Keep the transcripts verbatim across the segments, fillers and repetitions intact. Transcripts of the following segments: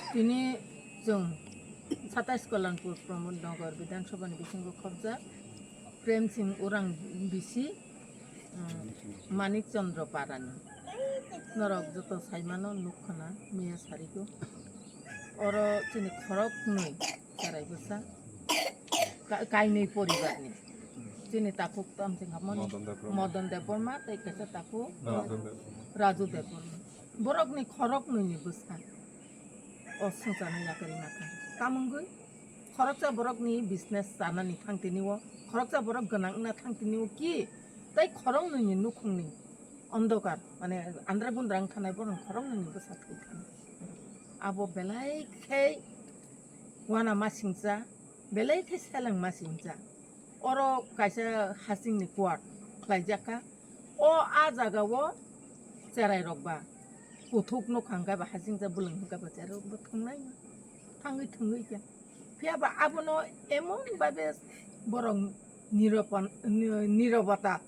Tini chwng satais Kalanpur Pramod Nagar Bidhan Sabha ni bisingo khobjak Prem Singh Orang bisi, um, Manik Chandra Parani. Norok joto saimano nukkhana miya sarigo. Oro chini khorok nwi cherai bwsa. Ka-, kainwi poribarni. Chini takhuk tamsing hamoni Madan Debbarma. Madan Debbarma tei kaisa takhuk Rajan Debbarma. Raju Debbarma. Borokni khorok nwi ni bwsa. O swngcharno yakarwi ma thang. Tamungwi khoroksa borokni business chanani thang tini o, khoroksa borok gwnang wngna thang tini o ki, tei khorok nwi ni nukhungni ondokar, mane andra gundra wng thanai borok khorok nwi ni bwsa thwi thang. Abo belai khe wana ma singcha, belai khe seleng ma singcha. Oro kaisa hasingni kuat khlaijak kha. O a jaga o cherai rok ba kuthuk nukha hwnkhe ba hasingcha bwlwng hwnkhe ba cherai rok bo thwngnai thangwi thwngwi khe. Phiya ba abono emon babe borok niropan-, ni-, nirobota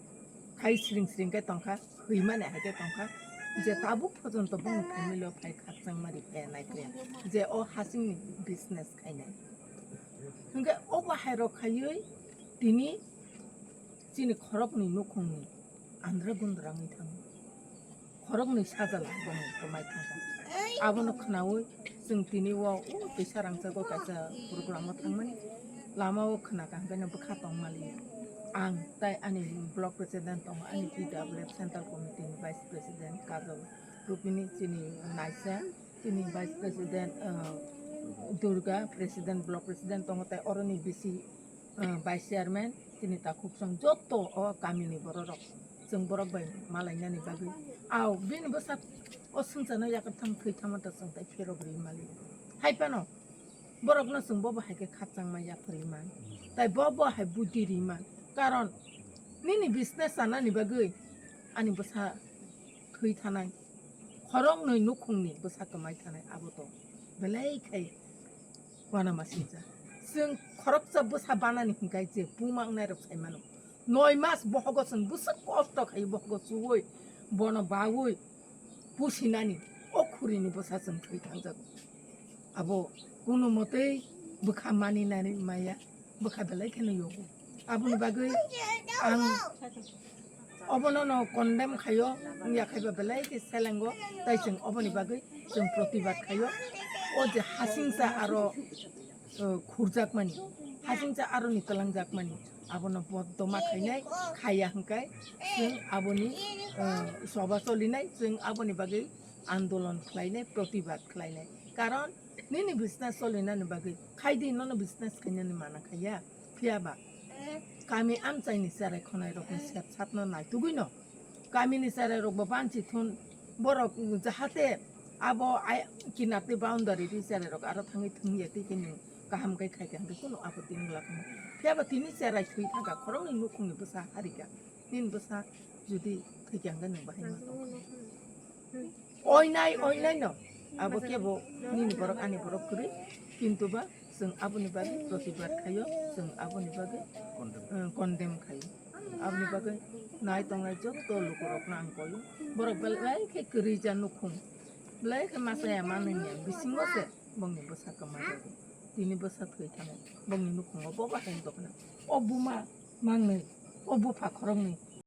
khai sring sring khe tongkha, hwimani hai khe tongkha je tabuk pojonto bongni family o phai khakchangma ri phaia nai khe je o hasingni business khainai. Hwnkhe obo hai rok khaiwi tini chini khoroknwi nukhungni andra gundra wngwi thango. Khoroknwi sajla bongni kwmai thangkha. Abono khnaui chwng tini o, o kisa rangchago kaisa program o thangmani lama o khna kaham khe bwkha tongmali. Ang tai ani block president tongo, ani P W F central committee ni vice president Kajol Rupini, chini naisa, chini vice president, uh, Durga president, block president tongo, tai oroni bisi ah, vice chairman, chini takhuk chwng joto o kamini bororok, chwng borok bai malainani bagwi. Au, bini bwsa o swngcharno yakartham thwitham ta chwng tai pherok ri mali. Hai phano borokno chwng bobo hai khe khakchangma yapharwi man. Tai bobo hai buddhi ri man. Karon nini business chanani bagwi ani bwsa thwi thanai. Khoroknwi nukhungni bwsa kwmai thanai abo to belai khai uanamasingcha. Chwng khoroksa bwsa banani hwnkhe je buma wngnairok sai mano. Noi mas bohogo chwng bwswk kosto khai bohogo chuwi bono bawi pusinani o khurini bwsa chwng thwi thangjago. Abo kunu motwi bwkha maninani maya. Bwkha belai kheno yogo. Aboni bagwi ang obono no condemn khayo, wngya khaiba belai khe selengo, tai chwng oboni bagwi chwng protibad khayo. O je hasingcha aro, uh, khurjakmani, hasingcha aroni twlangjakmani, abono bodoma khainai, khaya hwnkhe chwng aboni, uh, soba solinai, chwng aboni bagwi andolon khlainai, protibad khlainai. Karon nini business solinani bagwi khaidi nono business khainani mana khaiya. Phiya ba kami amchaini cherai khonai rokni sep satno naitugwi no kamini cherai rok bo banchi thun borok jahate abo ai kinatwi boundary ri cherai rok aro thangwi thwngya tei khe nwng kaham khe khai khe hwnkhe kunu apoti wngla khna. Phiya ba tini cherai thwi thangkha khoroknwi nukhungni bwsa harika. Nini bwsa jodi thwikha hwnkhe nwng bahai ma tongkha. Oinai, oinai no. Abo kebo nini borok ani borok kwrwi. Kintu ba chwng aboni bagwi protibad khaio, chwng aboni bagwi, eh, condemn khaio. Aboni bagwi nai tongnai joto lukurokno ang koio. Borok belai khe kwrwi ja nukhung. Belai khe masa ya manwi ya bisingo se bongni bwsa kwma jago. Tini bwsa thwi thango. Bongni nukhungo bobo hai wng tongkha. O buma mangnwi, o bupha khoroknwi